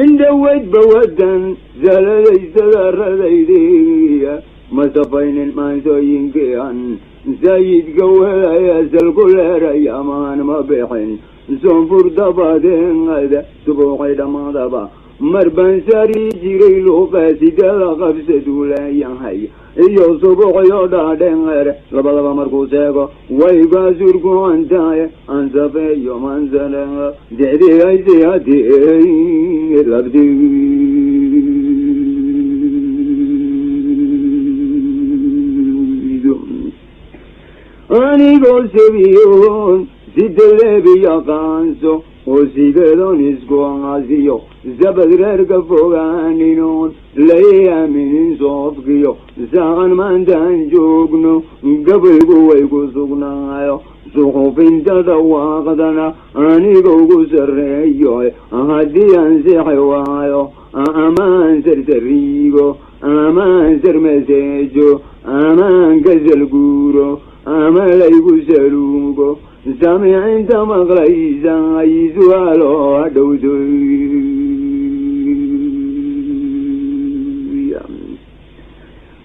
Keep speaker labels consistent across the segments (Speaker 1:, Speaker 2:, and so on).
Speaker 1: Indhaweyd bawadan zaladaysadaradaydiya masafaynin maansooyinkiian sayidka welaya salku leeray amaan ma bixin soonfur dabadeeda subuuqay dhammaadaba mar baan saari jiray luuqaasidala qabsaduu leeyahay iyo subuuqyo dhaadheer labadaba markuu seego waygasurkuantaye ansafeeyo mansale dicdiaysiati labdi. Anigoo sabiyoon sidaleebiya qaanso oo sigeedon isku casiyo zabad reerka fogaaninoon lay aaminin soofkiyo saacan maantaan joogno gabaygu way ku sugnaayo suxufinta dhawaaqdana aniga ugu sarreeyo haddii aan sixi waayo amaan sarsariigo amaan sarmaseejo amaan kasalguuro ama laygu saluugo saamicinta maqlaysa ay su'aalo hadhowto.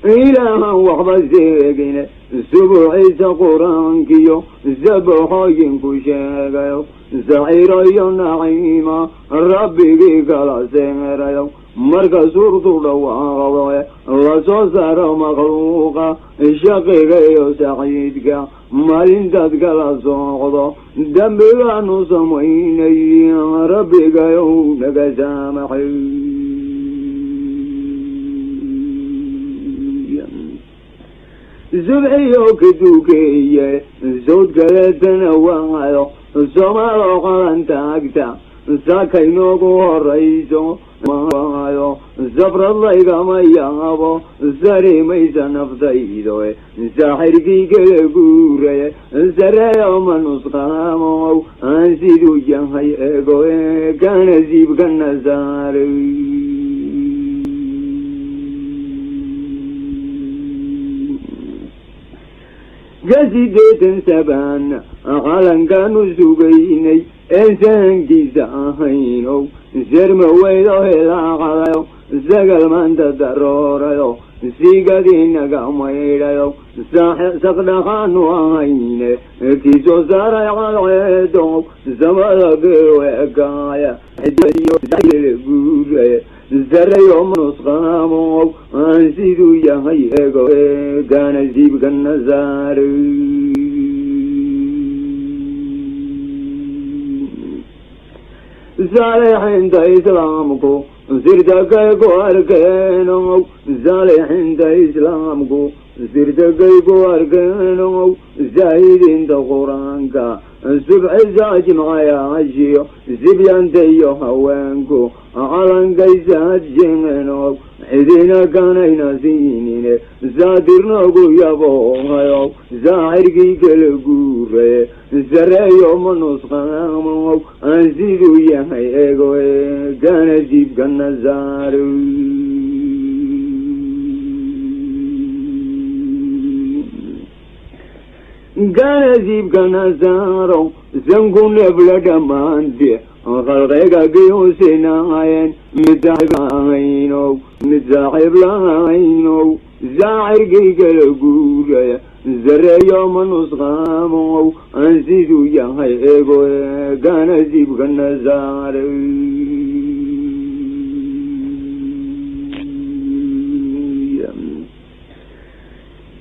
Speaker 1: Ilaahan waxba seegine subuuciisa qur-aankiyo sabaxooyinku sheegayo saciiro iyo naciima rabbigii kala seerayo marka suurtu dhawaaqdo lasoo saaro makhluuqa shaqiga iyo saciidka maalintaad kala soocdo dembigaanu samaynay rabbigayow naga saamaxay. Subxiyo kadukeeye sawd kaleetana waayo soomaaloo qalan taagta saakaynoogu horayso maayo sabrad laygama yaabo sarimaysa naftaydo saaxirkii kala guuraye sareeyo ma nusqaamow aan siduu yahay ego kana siibkana saaray. Ka sideetan sabaan calankaanu sugaynay een sahankiisa ahaynow serma weydo hilaacadayo sagal maanta daroorayo sigadinaga maydhayo saqdhaqaanu ahayne kii soo saaray cadceedo samada geweekaaya guuraye sareyo manusqaamow aan siduu yahay ego kana siibkana saaray. Saalixiinta islaamku sirtakay ku arkeenow saalixiinta islaamku sirtakay ku arkeenow zaahidiinta qur-aanka subxisa jimcayaashiyo sibyanta iyo haweenku calankay saadjeenow cidina kanayna siinine saatirnogu yaboohayow saaxirkii kala guuraye sareeyo ma nusqaamow aan siduu yahay ego kana siibkana saaro. Kana siibkana saaro sanku neefla dhammaante khalqiga giyuusinaayeen mid saaxiib lahaynow mid saaxiib lahaynow saacirkii kala guuraya sareeyo ma nusqaamow aan siduu yahay ego kana siibkana saaray.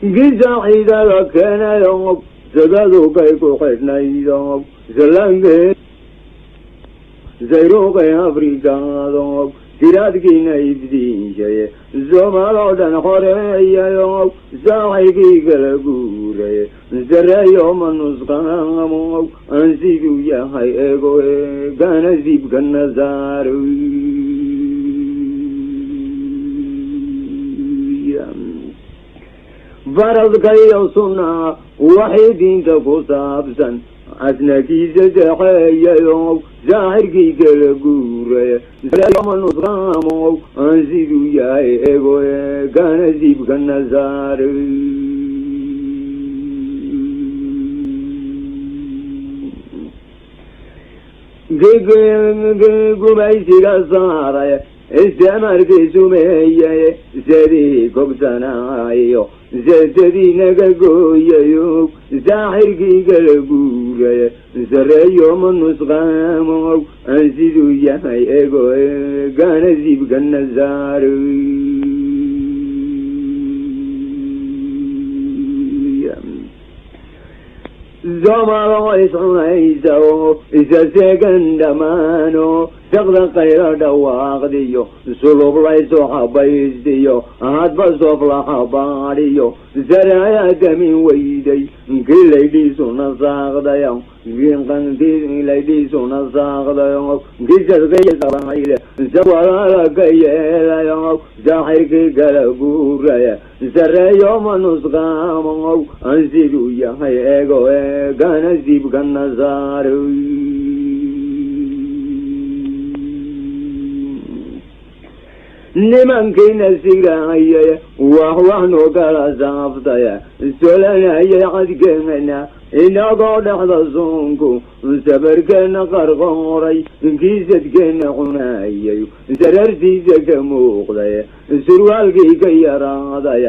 Speaker 1: Gisacidada keenayo sadadukay ku xidhnaydo salange zayruuqay afrikaado tiraadkiina ifdiinshaye soomaaloo dhan xoreeyayo saaxirkii kala guuraye sareeyo ma nusqaamow aan siduu yahay ego kana siibkana saaro. Faradka iyo sunnaa waxay diinta ku saabsan asnakiisa saxeeyayo Saaxirkii kala guuraya nusqaamow aan siduu yahay ego kana siibka nasaar. Gumaysiga saaraya isticmaalkiisu meeyaye sadii kobsanaayo sadadii naga gooyayo saaxirkii kala guuraya sareeyo ma nusqaamow aan siduu yahay ego kana siibka nasaar. Soomaaloo iscunaysa oo isa seegan dhammaano saqda qaylo dhawaaqdiyo sulub laysu xabaystiyo hadba soof la xabaadhiyo saraayaa damin weyday kii laydhiisuna saaqdayo kii laydhiisuna saaqdayo kisadqayle walaala ka yeelayo saaxirkii kala guuraya sareeyo ma nusqaamow aan siduu yahay ego kana siibka nasaar. Nimankiina siraayay wax wax noo kala saaftaya solanayay cadkeena inagoo dhexda soonku sabarkeena qarqooray kiisadkeena cunayay sarartiisa ka muuqday surwaalkii ka yaraaday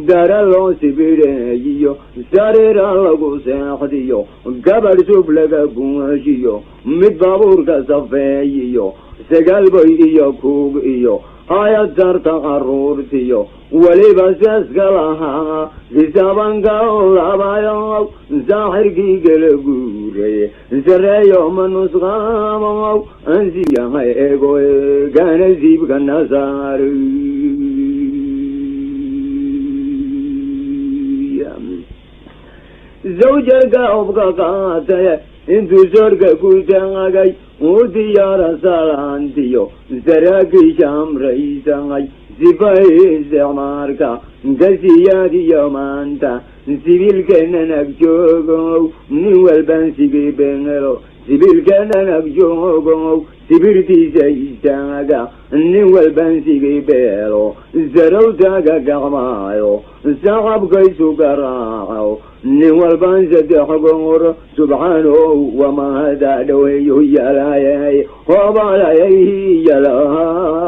Speaker 1: dara loo sibireeyiyo sariira lagu seexdiyo gabadh sub laga buuxiyo mid baabuurka safeeyiyo sagaal boy iyo kuug iyo aayad sarta caruurtiyo weliba seeska lahaa kisaabanka labayo saaxirkii kala guuray sareeyo ma nusqaamow aan si yahay ego kana siibka nasaar. Zawjarka hubka qaatay intuu soorka ku taagay uu diyaara salaantiyo saraakiisha amraysanay sifay isticmaarka kasiyaadiyo maanta sibiilkeenan ag joogow nin walbaan sigii bengelo sibiilkeenan ag joogow sibirtiisa istaaga nin walbaan sigii beelo sarowtaaga gacmaayo sacabkaysu garaaco nin walbaan saddex goor subxaanow wamahada dhaweeyo yalaayay hoobalayay yalahay.